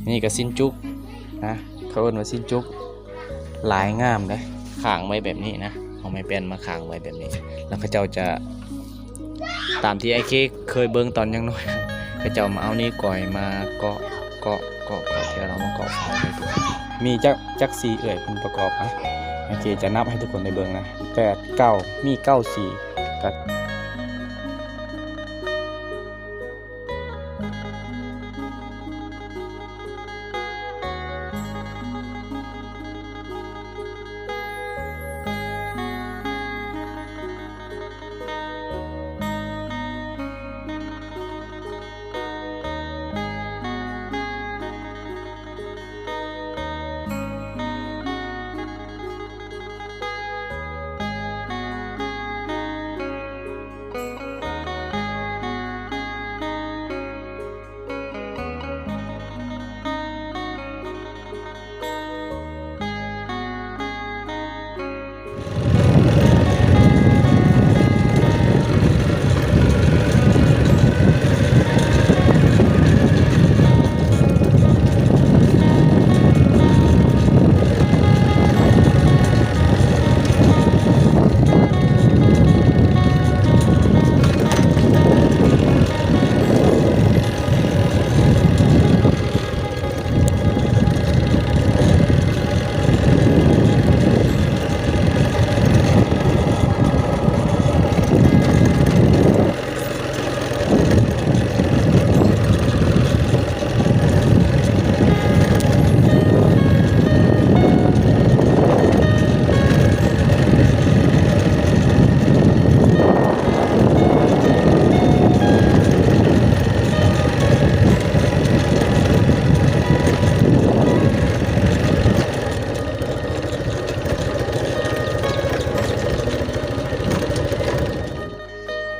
ນີ້ກໍຊີ້ນຈຸກນະ ເຂົາເອີ້ນວ່າຊີ້ນຈຸກ ລາຍງາມເດ້ ຄ້າງໄວ້ແບບນີ້ນະ ເອົາໄມ້ແປ້ນມາຄ້າງໄວ້ແບບນີ້ ແລ້ວເຂົາເຈົ້າຈະ ຕາມທີ່ອ້າຍເຄເຄີຍເບິ່ງຕອນຍັງນ້ອຍ ເຂົາເຈົ້າມາເອົານິ້ວກ້ອຍມາເກາະ ເກາະ ເກາະ ເກາະ ເທື່ອລາວມາເກາະຝາໄວ້ ມີຈັກ ຈັກສີ່ເອື້ອຍເພິ່ນປະກອບນະ ອ້າຍເຄຈະນັບໃຫ້ທຸກຄົນໄດ້ເບິ່ງນະ ແປດ ເກົ້າ ມີເກົ້າສີ່ ກະ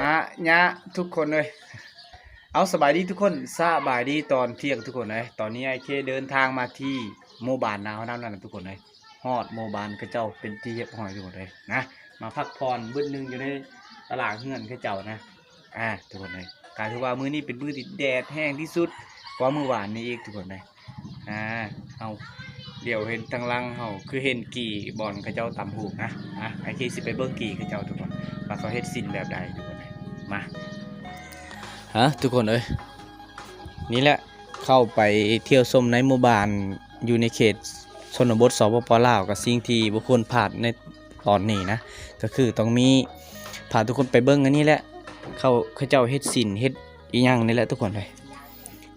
ອະຍະ ທຸກຄົນເອີຍ ເອົາ ສະບາຍດີທຸກຄົນ ສະບາຍດີຕອນທ່ຽງທຸກຄົນເອີຍ ຕອນນີ້ອ້າຍເຄເດີນທາງມາທີ່ໝູ່ບ້ານນາວນຳນັ້ນນະທຸກຄົນເອີຍ ຮອດໝູ່ບ້ານເຂົາເຈົ້າເປັນທີ່ຮຽບຮ້ອຍທຸກຄົນເອີຍນະ ມາພັກຜ່ອນບຶດໜຶ່ງຢູ່ໃນຕະຫຼາງເຮືອນເຂົາເຈົ້ານະ ອາ ທຸກຄົນເອີຍ ກະຖືວ່າມື້ນີ້ເປັນມື້ທີ່ແດດແຮງທີ່ສຸດກວ່າມື້ວານນີ້ອີກທຸກຄົນເອີຍ ອາ ເຮົາຫຼຽວເຫັນທາງຫຼັງເຮົາ ຄືເຫັນກີ່ບ່ອນເຂົາເຈົ້າຕຳຫູກນະ ອາ ອ້າຍເຄຊິໄປເບິ່ງກີ່ເຂົາເຈົ້າທຸກຄົນ ວ່າເຂົາເຮັດສິ້ນແບບໃດທຸກຄົນເອີຍ ມາ ຮະ ທຸກຄົນເອີຍ ນີ້ແຫຼະ ເຂົ້າໄປທ່ຽວຊົມໃນໝູ່ບ້ານ ຢູ່ໃນເຂດຊົນນະບົດ ສປປ ລາວ ກໍສິ່ງທີ່ບໍ່ຄວນພາດໃນຕອນນີ້ນະ ກໍຄືຕ້ອງມີ ພາທຸກຄົນໄປເບິ່ງອັນນີ້ແຫຼະ ເຂົາ ເຂົາເຈົ້າເຮັດສິ້ນເຮັດອີ່ຫຍັງນີ້ແຫຼະທຸກຄົນເອີຍ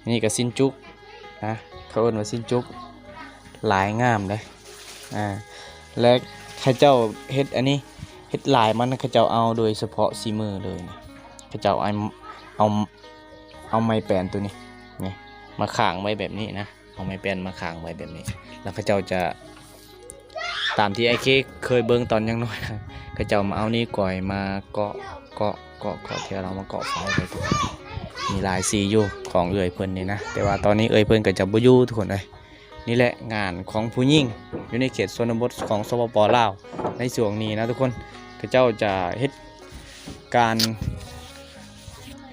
ອັນນີ້ກໍຊີ້ນຈຸກນະ ເຂົາເອີ້ນວ່າຊີ້ນຈຸກ ລາຍງາມເດ້ ອາ ແລະ ເຂົາເຈົ້າເຮັດອັນນີ້ ເຮັດລາຍມັນ ເຂົາເຈົ້າເອົາໂດຍສະເພາະສີມືເລີຍ ເຂົາເຈົ້າເອົາ ເອົາ ເອົາໄມ້ແປ້ນໂຕນີ້ ນີ້ ມາຄ້າງໄວ້ແບບນີ້ນະ ເອົາໄມ້ແປ້ນມາຄ້າງໄວ້ແບບນີ້ ແລ້ວເຂົາເຈົ້າຈະ ຕາມທີ່ອ້າຍເຄເຄີຍເບິ່ງຕອນຍັງນ້ອຍນະ ເຂົາເຈົ້າມາເອົານິ້ວກ້ອຍມາເກາະ ເກາະ ເກາະ ເກາະ ເທື່ອລາວມາເກາະຝາໄວ້ ມີຫຼາຍສີຢູ່ຂອງເອື້ອຍເພິ່ນນີ້ນະ ແຕ່ວ່າຕອນນີ້ເອື້ອຍເພິ່ນກໍຈະບໍ່ຢູ່ທຸກຄົນເອີຍ ນີ້ແຫຼະງານຂອງຜູ້ຍິງຢູ່ໃນເຂດຊົນນະບົດຂອງ ສປປ ລາວ ໃນຊ່ວງນີ້ນະທຸກຄົນ ເຂົາເຈົ້າຈະເຮັດການ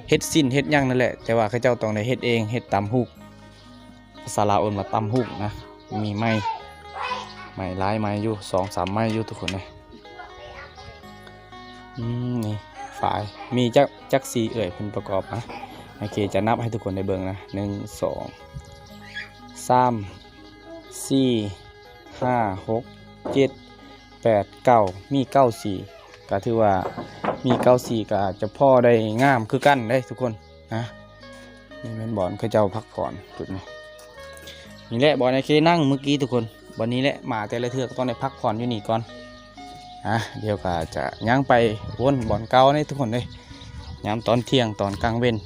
ເຮັດສິ້ນເຮັດຫຍັງນັ້ນແຫຼະ ແຕ່ວ່າເຂົາເຈົ້າຕ້ອງໄດ້ເຮັດເອງ ເຮັດຕຳຫູກ ພາສາລາວເອີ້ນວ່າຕຳຫູກນະ ມີໄມ້ ໄມ້ຫຼາຍໄມ້ຢູ່ ສອງສາມໄມ້ຢູ່ທຸກຄົນເອີຍ ອືມ ນີ້ຝາຍ ມີຈັກ ຈັກສີ່ເອື້ອຍເພິ່ນປະກອບນະ ໂອເຄ ຈະນັບໃຫ້ທຸກຄົນໄດ້ເບິ່ງນະ ໜຶ່ງ ສອງ ສາມ ສີ່ ຫ້າ ຫົກ ເຈັດ ແປດ ເກົ້າ ມີເກົ້າສີ່ ກໍຖືວ່າມີເກົ້າສີ່ ກໍອາດຈະພໍໄດ້ງາມຄືກັນເດ້ທຸກຄົນນະ ນີ້ແມ່ນບ່ອນເຂົາເຈົ້າພັກຜ່ອນຈຸດນີ້ ນີ້ແຫຼະບ່ອນໄອ້ເຄນັ່ງມື້ກີ້ທຸກຄົນ ບ່ອນນີ້ແຫຼະ ມາແຕ່ລະເທື່ອກໍຕ້ອງໄດ້ພັກຜ່ອນຢູ່ນີ້ກ່ອນ ອາ ດຽວກໍຈະຍ່າງໄປວົນບ່ອນເກົ່າເດ້ທຸກຄົນເດ້ ຍາມຕອນທ່ຽງຕອນກາງເວັນ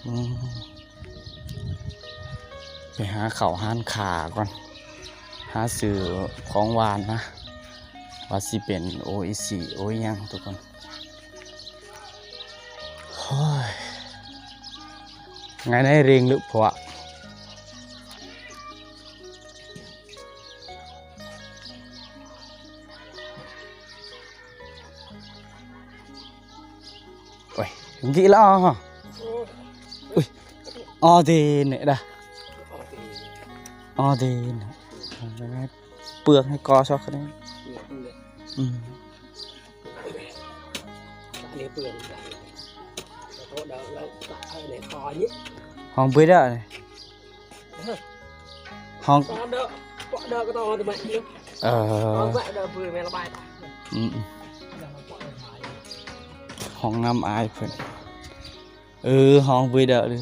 ອືມ ໄປຫາເຂົ້າຮ້ານຄ້າກ່ອນ ຫາຊື້ຂອງຫວານນະ ວ່າຊິເປັນໂອອິຊິ ໂອອີ່ຫຍັງທຸກຄົນ ໂອ້ຍ ໄງໃນເລັ່ງຫຼືພວກ ໂອ້ຍ ກິລາ ອຸ້ຍ ອໍ ເດເນດາ ອໍ ເດນ ເປືອກໃຫ້ກໍຊອກນີ້. ເປືອກ ອືມ ເປືອກ ຫ້ອງເບດານີ້ ຫ້ອງ ເອີ ອືມ ຫ້ອງນ້ຳອາຍເພິ່ນ. ເອີ ຫ້ອງເບດາເດີ.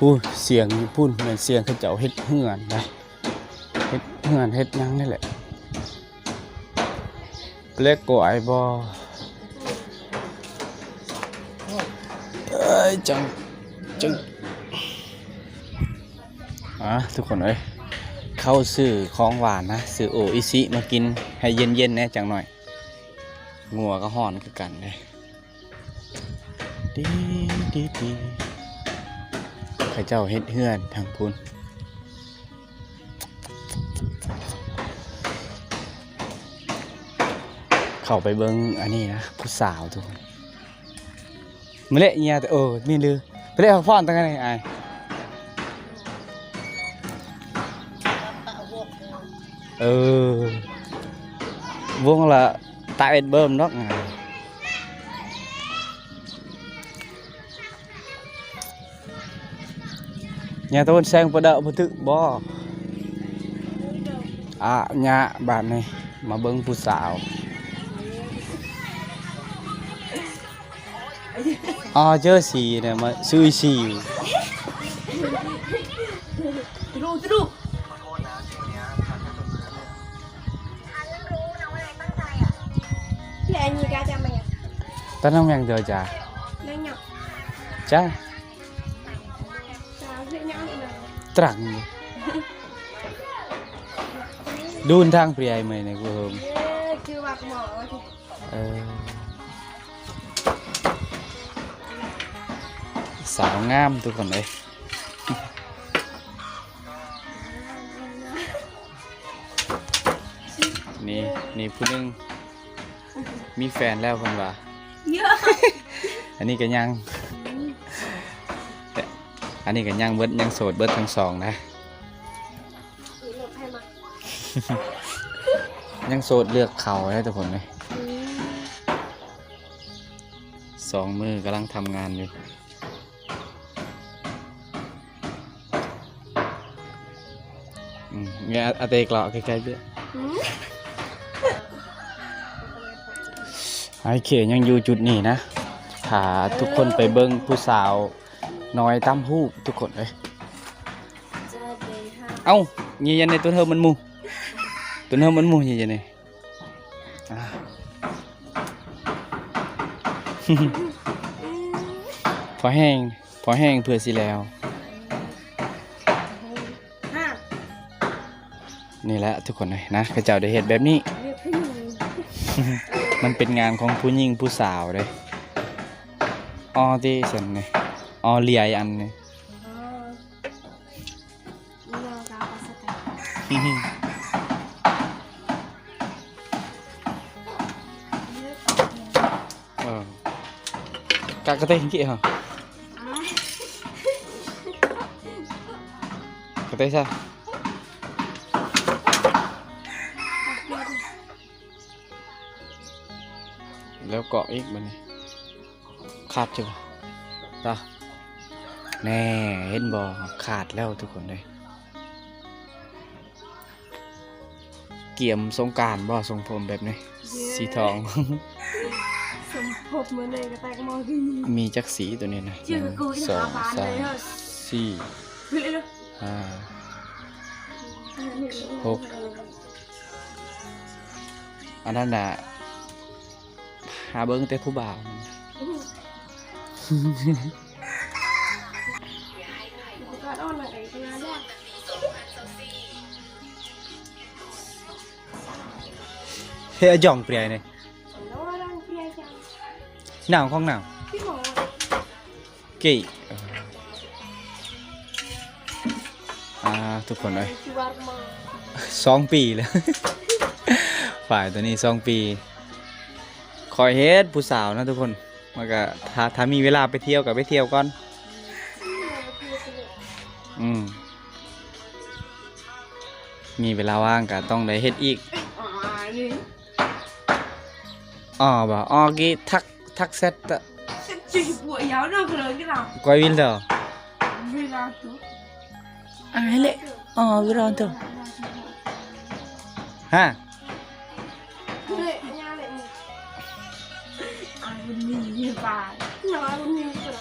ພຸ້ນ ສຽງຢູ່ພຸ້ນ ແມ່ນສຽງເຂົາເຈົ້າເຮັດເຮືອນນະ ເຮັດເຮືອນເຮັດຫຍັງນີ້ແຫຼະ. ແປກກວ່າບໍ່? ເອີຍ ຈັງ ຈັງ ອ່າ ທຸກຄົນເອີຍ ເຂົ້າຊື້ຂອງຫວານນະ ຊື້ໂອອິຊິມາກິນໃຫ້ເຢັນໆແດ່ຈັກໜ້ອຍ. ງົວກໍຮ້ອນຄືກັນເດ້. ດີ ດີ ດີ ເຂົາເຈົ້າເຮັດເຮືອນທາງພຸ້ນ. ເຂົ້າໄປເບິ່ງອັນນີ້ນະ ຜູ້ສາວທຸກຄົນ. ມາເລະເຍ ເອີ ນີ້ລື ໄປເລະພັກຜ່ອນຕັ້ງນີ້ອ້າຍ. ເອີ ວົງລະຕາເອັດເບິ່ມດອກ. ຍາຕາເວັນແຊງປະເດາະບໍ່ຖືກບໍ່? ອະຍະ ບາດນີ້ມາເບິ່ງຜູ້ສາວ. ອໍ ເຈີສີນະ ມາຊື້ອີຊີ. ຕານາງແມງເດີຈາ ຈາ ຕຣັງ ດູນທາງປຽຍເມຍໃນກູໂຮມ. ເອີ ສາວງາມທຸກຄົນເອີຍ. ນີ້ ນີ້ຜູ້ໜຶ່ງມີແຟນແລ້ວເພິ່ນວ່າ. ອັນນີ້ກໍຍັງ ອັນນີ້ກໍຍັງເບິດ ຍັງໂສດເບິດທັງສອງນະ. ຍັງໂສດເລືອກເຂົາເດ້ທຸກຄົນເອີຍ. ສອງມືກຳລັງທຳງານຢູ່. ອືມ ເມຍອາເຕກລະໃກ້ໆເບຍ. ອືມ ໄອເຄຍັງຢູ່ຈຸດນີ້ນະ ຖ້າທຸກຄົນໄປເບິ່ງຜູ້ສາວນ້ອຍຕຳຮູບທຸກຄົນເອີຍ. ເອົ້າ ເຍຍໃນຕົວເທີມມັນໝູ່ ຕົວເທີມມັນໝູ່ເຍຍໃນ. ອ່າ ພໍແຮງ ພໍແຮງເພື່ອຊິແລ້ວ. ນີ້ແຫຼະທຸກຄົນເອີຍນະ ເຂົາເຈົ້າໄດ້ເຮັດແບບນີ້. ມັນເປັນງານຂອງຜູ້ຍິງຜູ້ສາວເດ້. ອໍ ຕິຊັ້ນນີ້ ອໍ ລຽຍອັນນີ້. ອໍ ເອີ ກະກະເຕະກິເຫາ ກະເຕະຊະ ແລ້ວເກາະອີກບາດນີ້. ຂາດຢູ່ບໍ່? ຕາ ແນ່ ເຫັນບໍ່? ຂາດແລ້ວທຸກຄົນເອີຍ. ກຽມສົງການບໍ່? ຊົງຜົມແບບນີ້ ເຢ້ ສີທອງ. ຊົງຜົມມື້ນີ້ກະແຕກໝໍ້ດີ. ມີຈັກສີໂຕນີ້ນະ? ໜຶ່ງ ສອງ ສາມ ສີ່ ຫ້າ ຫົກ ອັນນັ້ນນະ ຫາເບິ່ງແຕ່ຜູ້ບ່າວ. ເຮັດອາຈ່ອງປຽຍນີ້. ໜາວຂອງໜາວ ເກ ອ່າ ທຸກຄົນເອີຍ ສອງປີແລ້ວ ຝ້າຍໂຕນີ້ສອງປີ ຂ້ອຍເຮັດຜູ້ສາວນະທຸກຄົນ ມັນກະ ຖ້າ ຖ້າມີເວລາໄປທ່ຽວກະໄປທ່ຽວກ່ອນ ອືມ ມີເວລາວ່າງກະຕ້ອງໄດ້ເຮັດອີກ ອໍ ບໍ່ ອໍ ກີ ທັກ ທັກແຊັດ Sét chứ bụi giáo đâu rồi cái nào. Quay video. Video chứ. À, hele. Ờ, video thôi. Ha. Hele, nha hele. Ai, bún mì như bà. Nó ai bún mì như bà.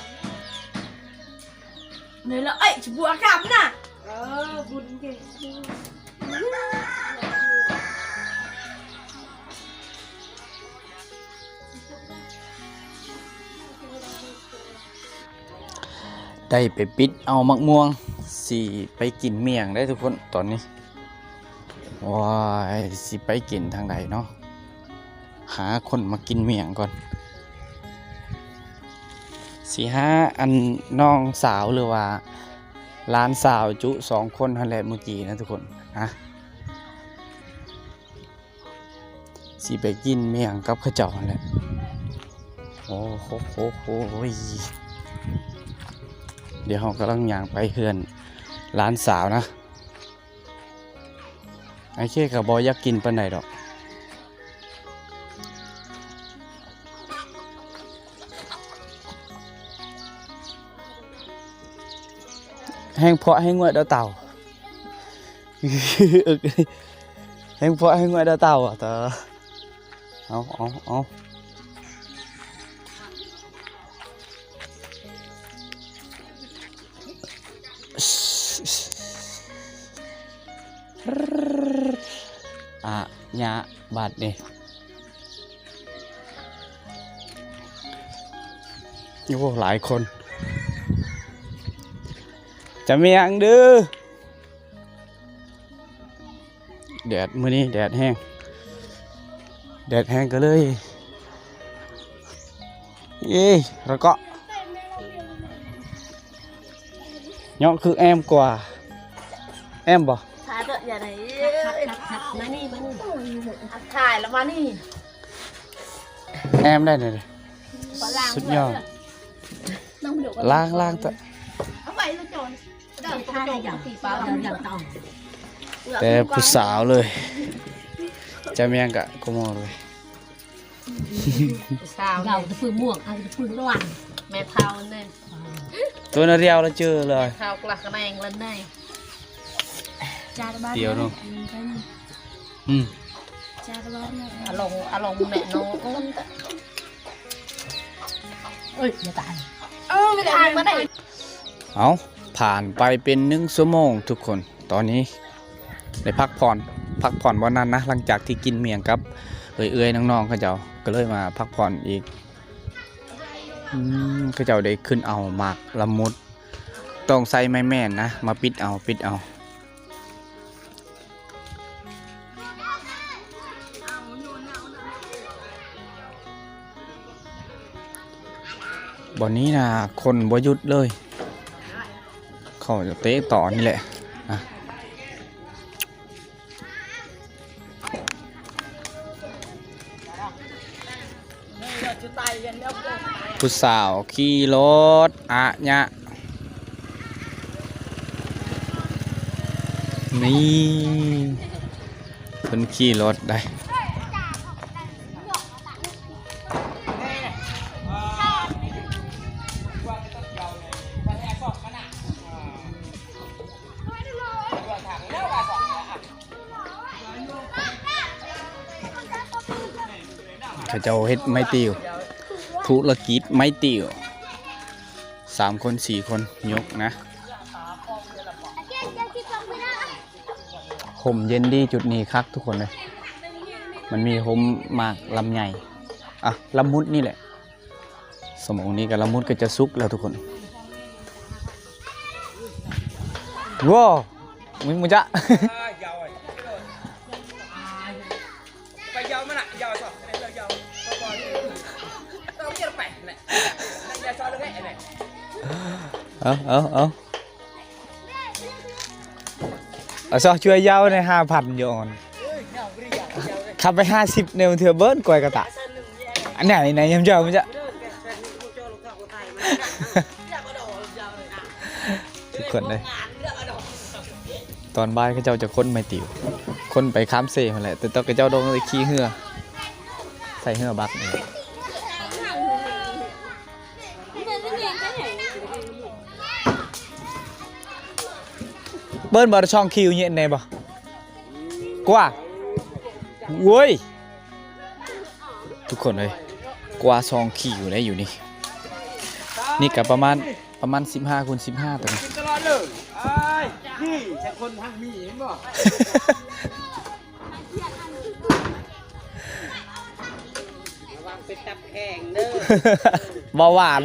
Này là, ấy, chỉ bụi cạp nè. Ờ, bún kì. ໄດ້ໄປປິດເອົາໝາກມ່ວງ ຊິໄປກິນມ້ຽງໄດ໋ທຸກຄົນຕອນນີ້. ໂອ້ຍ ຊິໄປກິນທາງໃດເນາະ ຫາຄົນມາກິນມ້ຽງກ່ອນ ຊິຫາອັນນ້ອງສາວ ຫຼືວ່າຫຼານສາວຈຸສອງຄົນຫັ້ນແຫຼະ ມື້ກີ້ນະທຸກຄົນ ຫາ ຊິໄປກິນມ້ຽງກັບເຂົາເຈົ້າຫັ້ນແຫຼະ. ໂອ້ໂຫ ໂຫ ໂຫ ໂອ້ຍ ດຽວເຮົາກຳລັງຍ່າງໄປເຮືອນຫຼານສາວນະ. ໄອ້ເຄກະບໍ່ຢາກກິນປານໃດດອກ. ແຮງເພາະແຮງງວດເອົາເຕົາ ແຮງເພາະແຮງງວດເອົາເຕົາ ເອົາ ເອົາ ເອົາ. ອະຍະ ບາດນີ້ ໂອ້ ຫຼາຍຄົນ ຈະມີຫຍັງເດີ້. ແດດ ມື້ນີ້ແດດແຮງ ແດດແຮງກະເລີຍ ເອີ ລະກະ ເຍາະຄືແອມກວ່າ ແອມບໍ່? ຖ່າຍເຖາະ ຢ່າໄດ້ ມານີ້ ມານີ້ ຖ່າຍລະມານີ້ ແອມໄດ້ເລີຍ ສຸດຍອດ ລ້າງ ລ້າງເຖາະ ເອົາໄວ້ລະຈອນ. ແຕ່ຜູ້ສາວເລີຍ ຈະແມ່ນກະກະມໍເລີຍ ຜູ້ສາວ ເອົາແຕ່ຟືນມ່ວງ ເອົາແຕ່ຟືນລວນ ແມ່ເຖົ້າເລີຍ ໂຕນະດຽວລະເຈີເລີຍ ແມ່ເຖົ້າກະລະກະແນງລະເລີຍ ດຽວເນາະ ອືມ ອາລົງ ອາລົງແມ່ໂນ ເອີຍ ຢ່າຕາຍ ເອີ ໄປຖ່າຍມາໄດ້. ເອົາ ຜ່ານໄປເປັນໜຶ່ງຊົ່ວໂມງທຸກຄົນ ຕອນນີ້ໄດ້ພັກຜ່ອນ ພັກຜ່ອນບ່ອນນັ້ນນະ ຫຼັງຈາກທີ່ກິນມ້ຽງກັບເອື້ອຍໆ ນ້ອງໆ ເຂົາເຈົ້າ ກະເລີຍມາພັກຜ່ອນອີກ. ອືມ ເຂົາເຈົ້າໄດ້ຂຶ້ນເອົາໝາກລະມຸດ ຕ້ອງໃຊ້ໄມ້ແມ່ນນະ ມາປິດເອົາ ປິດເອົາ. ບ່ອນນີ້ນະ ຄົນບໍ່ຢຸດເລີຍ ເຂົາຈະເຕະຕໍ່ນີ້ແຫຼະ ອະ. ຜູ້ສາວຂີ່ລົດອະຍະ ນີ້ ເພິ່ນຂີ່ລົດໄດ໋. ເຂົາເຈົ້າເຮັດໄມ້ຕິວ ທຸລະກິດໄມ້ຕິວ ສາມຄົນ ສີ່ຄົນຍົກນະ. ຮົ່ມເຢັນດີ ຈຸດນີ້ຄັກທຸກຄົນເອີຍ ມັນມີຮົ່ມໝາກລຳໄຍ ອ່ະ ລະມຸດນີ້ແຫຼະ. ຊົ່ວໂມງນີ້ກະລະມຸດກະຈະສຸກແລ້ວທຸກຄົນ. ໂວ້ ມີໝູຈະ ໄປຢາວມັນນະ ຢາວຊະ ຢາວ ຢາວ ຕ້ອງເກັບໄປ. ເອົາ ເອົາ ເອົາ ເອົາຊອກຊ່ວຍເຍົາແດ່ ຫ້າພັນຢູ່ອ່ອນ ຂັບໄປຫ້າສິບແນວເທື່ອເບິ່ນກວຍກະຕະ ອັນນີ້ໃນຍາມເຊົ້າມັນຈະ ທຸກຄົນເດ້ ຕອນບ່າຍເຂົາເຈົ້າຈະຂົນໄມ້ຕິວ ຂົນໄປຄາມເຊພຸ້ນແຫຼະ ແຕ່ຕອນເຂົາເຈົ້າລົງເລີຍຂີ່ເຮືອ ໃສ່ເຮືອບັກນີ້ ເບິ່ນບໍ່ ຊ່ອງຄິວເຢັນແດ່ບໍ່ ກວ່າ ໂອ້ຍ ທຸກຄົນເອີຍ ກວ່າສອງຄິວໄດ້ຢູ່ນີ້ ນີ້ກະປະມານ ປະມານສິບຫ້າຄູນສິບຫ້າ ຕົວນີ້ ຕະຫຼອດເລີຍ ອ້າຍ ນີ້ໃສ່ຄົນທາງນີ້ເຫັນບໍ່ ລະວັງເປັນຕັບແຂງເດີ ເບົາຫວານ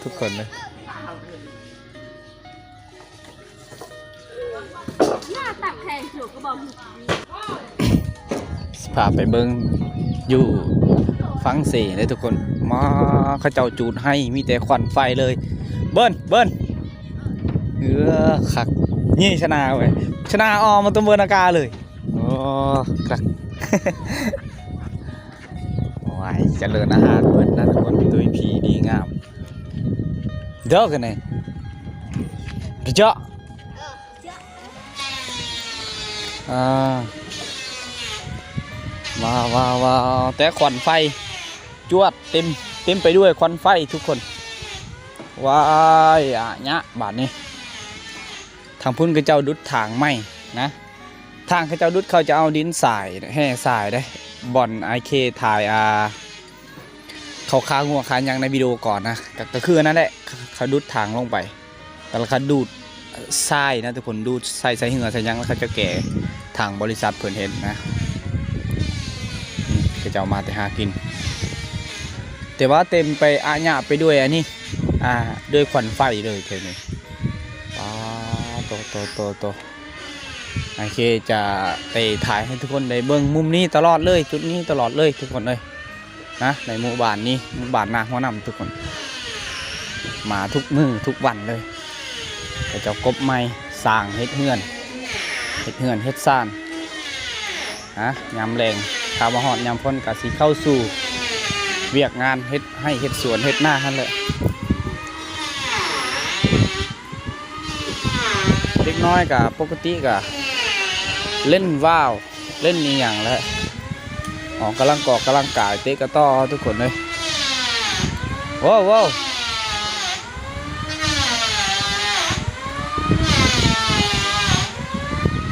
ທຸກຄົນເລີຍ ໜ້າຕັບແຂງສຸດກະບອກ ຊິພາໄປເບິ່ງຢູ່ຝຣັ່ງເສດເດີທຸກຄົນ ມາ ເຂົາເຈົ້າຈູດໄຮ່ ມີແຕ່ຄວັນໄຟເລີຍ ເບິ່ນ ເບິ່ນ ເອີ ຄັກ ນີ້ຊະນາເວີຍ ຊະນາອອກມາຕົວເບິ່ນອາກາເລີຍ ໂອ້ ຄັກ ໂອ້ຍ ຈະເລີນອາຫານເພິ່ນນະທຸກຄົນ ຕຸ້ຍຜີດີງາມ ເດີກະນີ້ ເຈາະ ອ່າ ວ້າວ ວ້າວ ວ້າວ ແຕ່ຄວັນໄຟ ຈວດ ເຕັມ ເຕັມໄປດ້ວຍຄວັນໄຟທຸກຄົນ ວ້າຍ ອາຍະ ບາດນີ້ ທາງພຸ້ນເຂົາເຈົ້າດຸດຖາງໃໝ່ນະ ທາງເຂົາເຈົ້າດຸດ ເຂົາຈະເອົາດິນຊາຍ ແຮ່ຊາຍເດ້ ບ່ອນອ້າຍເຄຖ່າຍ ອ່າ ເຂົາຄາງົວຄາຫຍັງໃນວິດີໂອກ່ອນນະ ກະ ກະຄືອັນນັ້ນແຫຼະ ເຂົາດຸດທາງລົງໄປ ແລ້ວເຂົາດູດຊາຍນະທຸກຄົນ ດູດຊາຍໃສ່ເຮືອໃສ່ຫຍັງ ແລ້ວເຂົາຈະແກ່ທາງບໍລິສັດເພິ່ນເຮັດນະ ເຂົາເຈົ້າມາແຕ່ຫາກິນ ແຕ່ວ່າເຕັມໄປອາຍະໄປດ້ວຍອັນນີ້ ອ່າ ດ້ວຍຄວັນໄຟເລີຍເທື່ອນີ້ ປາ ໂຕ ໂຕ ໂຕ ໂຕ ໂອເຄ ຈະໄປຖ່າຍໃຫ້ທຸກຄົນໄດ້ເບິ່ງມຸມນີ້ຕະຫຼອດເລີຍ ຈຸດນີ້ຕະຫຼອດເລີຍທຸກຄົນເອີຍ ນະ ໃນໝູ່ບ້ານນີ້ ໝູ່ບ້ານນາຫົວນ້ຳທຸກຄົນ ມາທຸກມື້ທຸກວັນເລີຍ ເຂົາເຈົ້າກົບໄມ້ ສ້າງເຮັດເຮືອນ ເຮັດເຮືອນເຮັດຊານ ນະ ຍາມແລງ ຖ້າວ່າຮອດຍາມຝົນກະຊິເຂົ້າສູ່ວຽກງານເຮັດໄຮ່ເຮັດສວນເຮັດນາຫັ້ນແຫຼະ. ເດັກນ້ອຍກະປົກກະຕິກະເລ່ນວ້າວ ເລ່ນອີ່ຫຍັງແຫຼະ ອອກກຳລັງກອກກຳລັງກາຍ ເຕະກະຕໍ້ເຮົາທຸກຄົນເລີຍ ໂວ້ວ ໂວ້ວ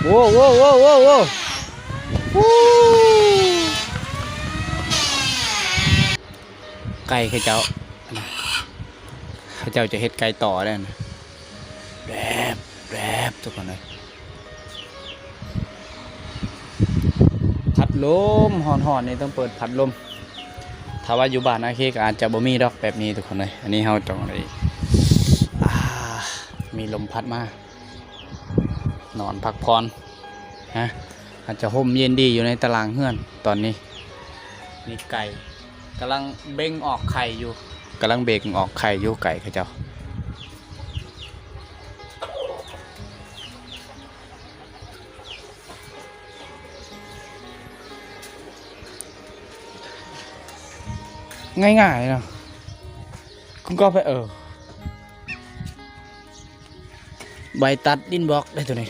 ໂອ້ ໂອ້ ໂອ້ ໂອ້ ໂອ້ ໄກ່ເຂົາເຈົ້າ ເຂົາເຈົ້າຈະເຮັດໄກ່ຕໍ່ແລ້ວນະ ແບບ ແບບ ທຸກຄົນເອີຍ ພັດລົມ ຮ້ອນໆ ນີ້ຕ້ອງເປີດພັດລົມ ຖ້າວ່າຢູ່ບ້ານອາເຄກະອາດຈະບໍ່ມີດອກແບບນີ້ທຸກຄົນເອີຍ ອັນນີ້ເຮົາຕ້ອງໄດ້ ອ່າ ມີລົມພັດມາ ນອນພັກຜ່ອນ ຮະ ອາດຈະຮົ່ມເຢັນດີຢູ່ໃນຕາລ່າງເຮືອນຕອນນີ້ ນີ້ໄກ່ກຳລັງເບັ່ງອອກໄຂ່ຢູ່ ກຳລັງເບັ່ງອອກໄຂ່ຢູ່ໄກ່ເຂົາເຈົ້າ ງ່າຍໆເນາະ ຄຸນກໍໄປ ເອີ ໃບຕັດດິນບລັອກໄດ້ໂຕນີ້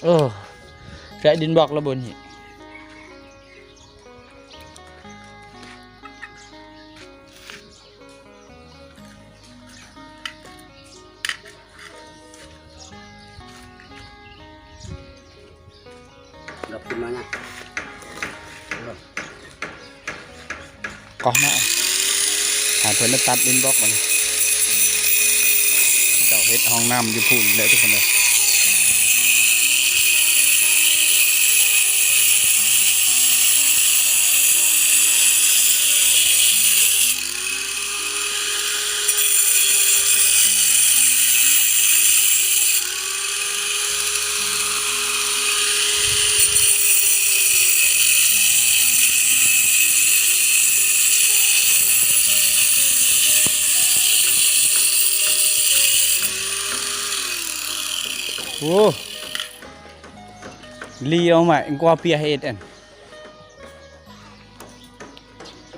ເອີ ໃຊ້ດິນບລັອກລະບົນນີ້ ດອກຂຶ້ນມານະ ກໍມາ ໃຫ້ເພິ່ນຕັດດິນບລັອກບັດນີ້ ເຈົ້າເຮັດຫ້ອງນ້ຳຢູ່ພຸ້ນແຫຼະທຸກຄົນເອີຍ. ໂອ້ ລີອອກມາກວ່າເປຍເຮັດອັນ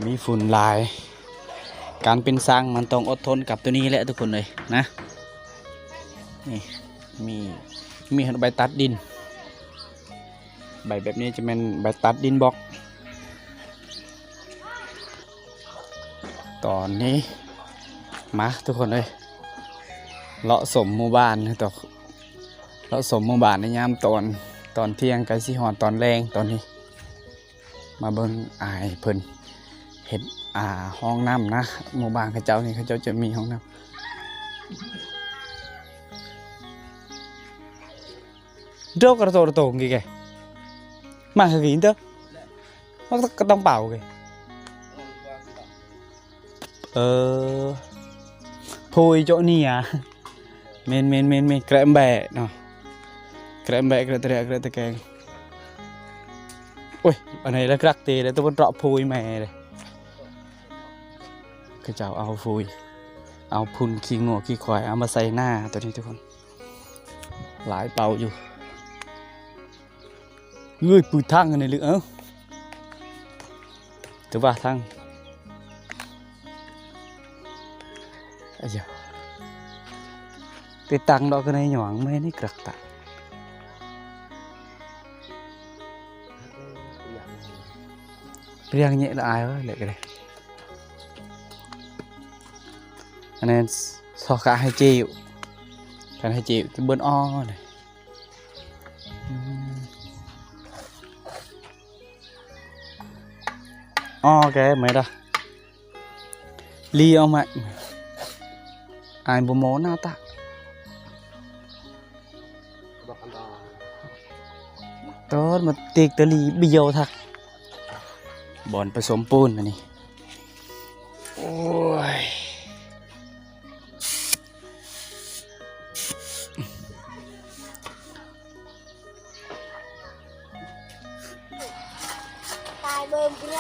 ມີຝຸ່ນຫຼາຍ. ການເປັນຊ່າງມັນຕ້ອງອົດທົນກັບໂຕນີ້ແຫຼະທຸກຄົນເອີຍນະ. ນີ້ ມີ ມີໃບຕັດດິນ. ໃບແບບນີ້ຈະແມ່ນໃບຕັດດິນບລັອກ. ຕອນນີ້ມາທຸກຄົນເອີຍ ເລາະຊົມໝູ່ບ້ານຕໍ່ ເລາະຊົມໝູ່ບ້ານໃນຍາມຕອນ ຕອນທ່ຽງ ໃກ້ຊິຮອດຕອນແລງ. ຕອນນີ້ມາເບິ່ງອ້າຍເພິ່ນເຮັດ ອ່າ ຫ້ອງນ້ຳນະ. ໝູ່ບ້ານເຂົາເຈົ້ານີ້ ເຂົາເຈົ້າຈະມີຫ້ອງນ້ຳ. Dok rato-rato nggih. Mah nggih ento. Mak ketong pau nggih. ເອີ ໂພຍໂຈະນີ້ອະ ແມ່ນໆໆໆ ແກະແບະເນາະ ແກະແບະ ແກະຕະແກງ ໂອ້ຍ ອັນນີ້ລະກະລັກເຕ ແລ້ວຕົວເປັນເຕາະໂພຍແມ່ເດ້. ເຂົາເຈົ້າເອົາໂພຍ ເອົາຝຸ່ນຂີ້ງົວຂີ້ຄວາຍ ເອົາມາໃສ່ໜ້າໂຕນີ້ທຸກຄົນ ຫຼາຍເປົາຢູ່. ເອີຍ ປືທາງອັນນີ້ລຶກ ເອົ້າ ແຕ່ວ່າທາງ ອາຍາ ໄປຕັງດອກກະໄນຫຍອງ ແມ່ນນີ້ກະຕະ ປຽງແຍະລະອາຍວະ ເລະກະເລະ ອັນນັ້ນຊອກະໃຫ້ເຈວ ຄັນໃຫ້ເຈວກິນເບິ່ນອໍ ອໍແກ ໄມ່ດາ ລີອອກມາ ອາຍບໍ່ມໍໜ້າຕາ ຕອນມາຕິກຕະລີບຽວທັກ ບ່ອນປະສົມປູນອັນນີ້ ໂອ້ຍ. ຕາຍເບິ່ມເພື່ອ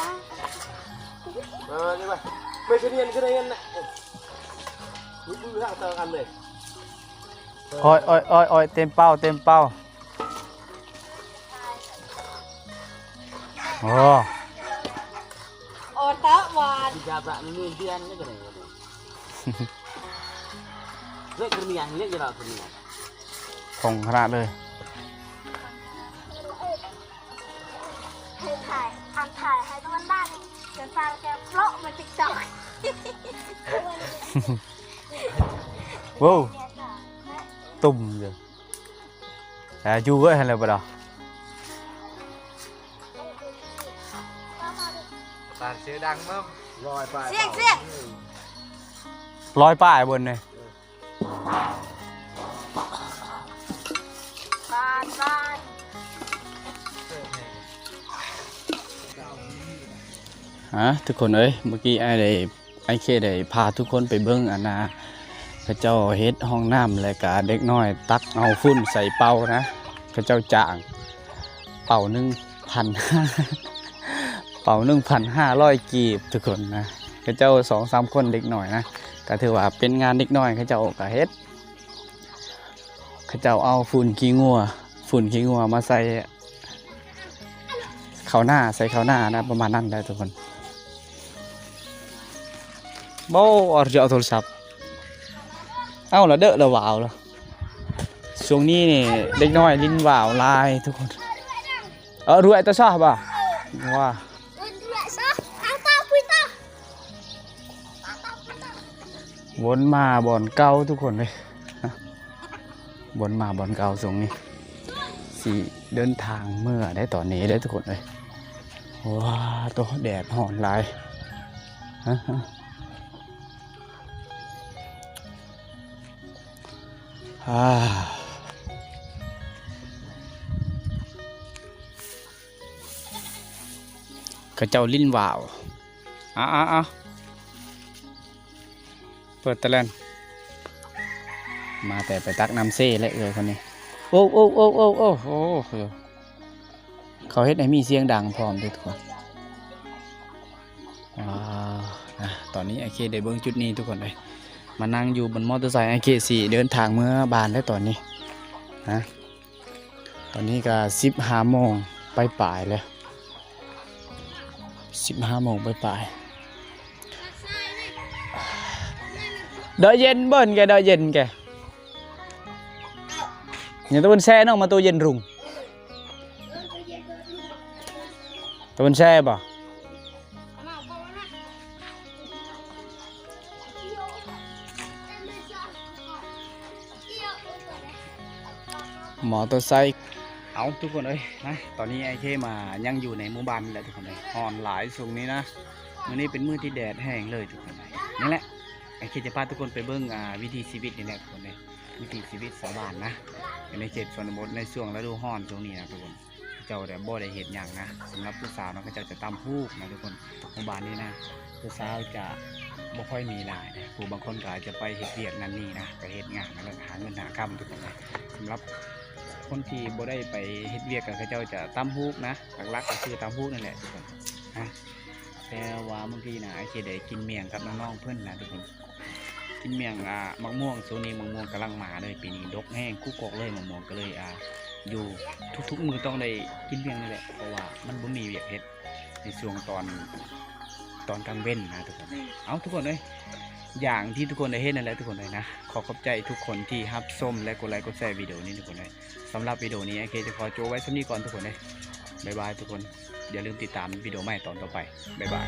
ມານີ້ມາ ໄປຊະນຽນຄືໄດ້ເງິນນະ ມື້ມື້ຫາເຕີກັນເລີຍ ໂອ້ຍ ໂອ້ຍ ໂອ້ຍ ໂອ້ຍ ເຕັມເປົ້າ ເຕັມເປົ້າ ໂອ້ ໂອຕະຫວານ ເລກກະເມຍ ເລກຢູ່ລາວກະເມຍ ຂອງຂະໜາດເລີຍ ໃຫ້ຖ່າຍ ອັນຖ່າຍໃຫ້ຕະວັນບ້ານ ຈະສ້າງແກໂລະມາຕິກຕອກ ໂວ້ ຕຸ້ມເດີ. ແຕ່ຢູ່ເວີຍຫັ້ນແຫຼະບໍ່ດອກ ປານຊື່ດັງເບິ່ມ ຮ້ອຍປາຍ ສຽງ ສຽງ ຮ້ອຍປາຍເບິ່ງນີ້ ປານ ປານ ຮະ ທຸກຄົນເອີຍ ເມື່ອກີ້ອ້າຍໄດ້ ອ້າຍເຄໄດ້ພາທຸກຄົນໄປເບິ່ງ ອັນນ່າ ເຂົາເຈົ້າເຮັດຫ້ອງນ້ຳ ແລະກະເດັກນ້ອຍຕັກເອົາຝຸ່ນໃສ່ເປົານະ ເຂົາເຈົ້າຈ້າງເປົາໜຶ່ງພັນ ເປົາໜຶ່ງພັນຫ້າຮ້ອຍກີບທຸກຄົນນະ ເຂົາເຈົ້າສອງສາມຄົນເດັກນ້ອຍນະ ກະຖືວ່າເປັນງານເດັກນ້ອຍ ເຂົາເຈົ້າກະເຮັດ ເຂົາເຈົ້າເອົາຝຸ່ນຂີ້ງົວ ຝຸ່ນຂີ້ງົວມາໃສ່ ເຂົ້ານາ ໃສ່ເຂົ້ານານະ ປະມານນັ້ນແຫຼະທຸກຄົນ ໂອ້ ອາຈະເອົາໂທລະສັບ ເອົາລະເດີລະຫວາວລະ ຊ່ວງນີ້ນີ້ເດັກນ້ອຍຫຼິ້ນຫວາວຫຼາຍທຸກຄົນ ເອີ ຣວຍຕາຊາບາ ວ່າ ວົນມາບ່ອນເກົ່າທຸກຄົນເອີຍ ວົນມາບ່ອນເກົ່າ ຊ່ວງນີ້ຊິເດີນທາງເມືອໄດ້ຕອນນີ້ເດ້ທຸກຄົນເອີຍ ວ້າໂຕ ແດດຮ້ອນຫຼາຍ ອາ ເຂົາເຈົ້າຫຼິ້ນຫວາວ ເອົາ ເອົາ ເອົາ ເປີດຕະແລ່ນ ມາແຕ່ໄປຕັກນ້ຳເຊແຫຼະເອື້ອຍຄົນນີ້ ໂອ້ ໂອ້ ໂອ້ ໂອ້ ໂອ້ ໂອ້ ເຂົາເຮັດໃຫ້ມີສຽງດັງພ້ອມເດ້ທຸກຄົນ ວ້າວ ນະ ຕອນນີ້ອ້າຍເຄໄດ້ເບິ່ງຈຸດນີ້ທຸກຄົນເອີຍ ມານັ່ງຢູ່ບົນມໍເຕີໄຊ ອ້າຍເຄຊິເດີນທາງເມືອບ້ານແລ້ວຕອນນີ້ ນະ. ຕອນນີ້ກໍສິບຫ້າໂມງປາຍໆແລ້ວ ສິບຫ້າໂມງປາຍໆ. ດອຍເຢັນເບິ່ນແກ ດອຍເຢັນແກ ຍັງຕະເວັນແຊ່ນ້ອງມາໂຕເຢັນຮຸງ ຕະເວັນແຊ່ບໍ່? ມໍເຕີໄຊ. ເອົາ ທຸກຄົນເອີຍນະ ຕອນນີ້ອ້າຍເຄມາຍັງຢູ່ໃນໝູ່ບ້ານນີ້ແຫຼະທຸກຄົນເອີຍ ຮ້ອນຫຼາຍຊ່ວງນີ້ນະ. ມື້ນີ້ເປັນມື້ທີ່ແດດແຮງເລີຍທຸກຄົນເອີຍ. ນີ້ແຫຼະ ອ້າຍເຄຈະພາທຸກຄົນໄປເບິ່ງ ອ່າ ວິຖີຊີວິດນີ້ແຫຼະທຸກຄົນເອີຍ ວິຖີຊີວິດຊາວບ້ານນະ ຢູ່ໃນເຂດຊົນນະບົດໃນຊ່ວງລະດູຮ້ອນຊ່ວງນີ້ນະທຸກຄົນ. ເຂົາເຈົ້າແບບບໍ່ໄດ້ເຮັດຫຍັງນະ. ສຳລັບຜູ້ສາວນະ ເຂົາເຈົ້າຈະຕຳຫູກນະທຸກຄົນ. ໝູ່ບ້ານນີ້ນະ ຜູ້ສາວຈະບໍ່ຄ່ອຍມີຫຼາຍເດ້. ຜູ້ບາງຄົນກໍອາດຈະໄປເຮັດວຽກນັ້ນນີ້ນະ ໄປເຮັດງານນັ້ນແຫຼະ ຫາເງິນຫາຄຳທຸກຄົນເອີຍ. ສຳລັບຄົນທີ່ບໍ່ໄດ້ໄປເຮັດວຽກ ກໍເຂົາເຈົ້າຈະຕຳຫູກນະ ຫຼັກໆກໍຄືຕຳຫູກນັ້ນແຫຼະທຸກຄົນນະ. ແຕ່ວ່າມື້ກີ້ນະ ອ້າຍເຄໄດ້ກິນໝ້ຽງກັບນ້ອງໆເພິ່ນນະທຸກຄົນ. ກິນໝ້ຽງ ອ່າ ໝາກມ່ວງ ຊ່ວງນີ້ໝາກມ່ວງກຳລັງມາເລີຍ ປີນີ້ດົກແຮງ ກຸກກອກເລີຍໝາກມ່ວງ ກໍເລີຍ ອ່າ ຢູ່ທຸກໆມື້ຕ້ອງໄດ້ກິນໝ້ຽງນີ້ແຫຼະ ເພາະວ່າມັນບໍ່ມີວຽກເຮັດໃນຊ່ວງຕອນ ຕອນກາງເວັນນະທຸກຄົນ. ເອົາ ທຸກຄົນເອີຍ ຢ່າງທີ່ທຸກຄົນໄດ້ເຫັນນັ້ນແຫຼະທຸກຄົນເອີຍນະ. ຂໍຂອບໃຈທຸກຄົນທີ່ຮັບຊົມ ແລະ ກົດໄລກົດແຊວິດີໂອນີ້ທຸກຄົນເອີຍ. ສຳລັບວິດີໂອນີ້ ອ້າຍເຄຈະຂໍຈົບໄວ້ສ່ຳນີ້ກ່ອນທຸກຄົນເອີຍ. ບາຍບາຍທຸກຄົນ ຢ່າລືມຕິດຕາມວິດີໂອໃໝ່ຕອນຕໍ່ໄປ. ບາຍບາຍ.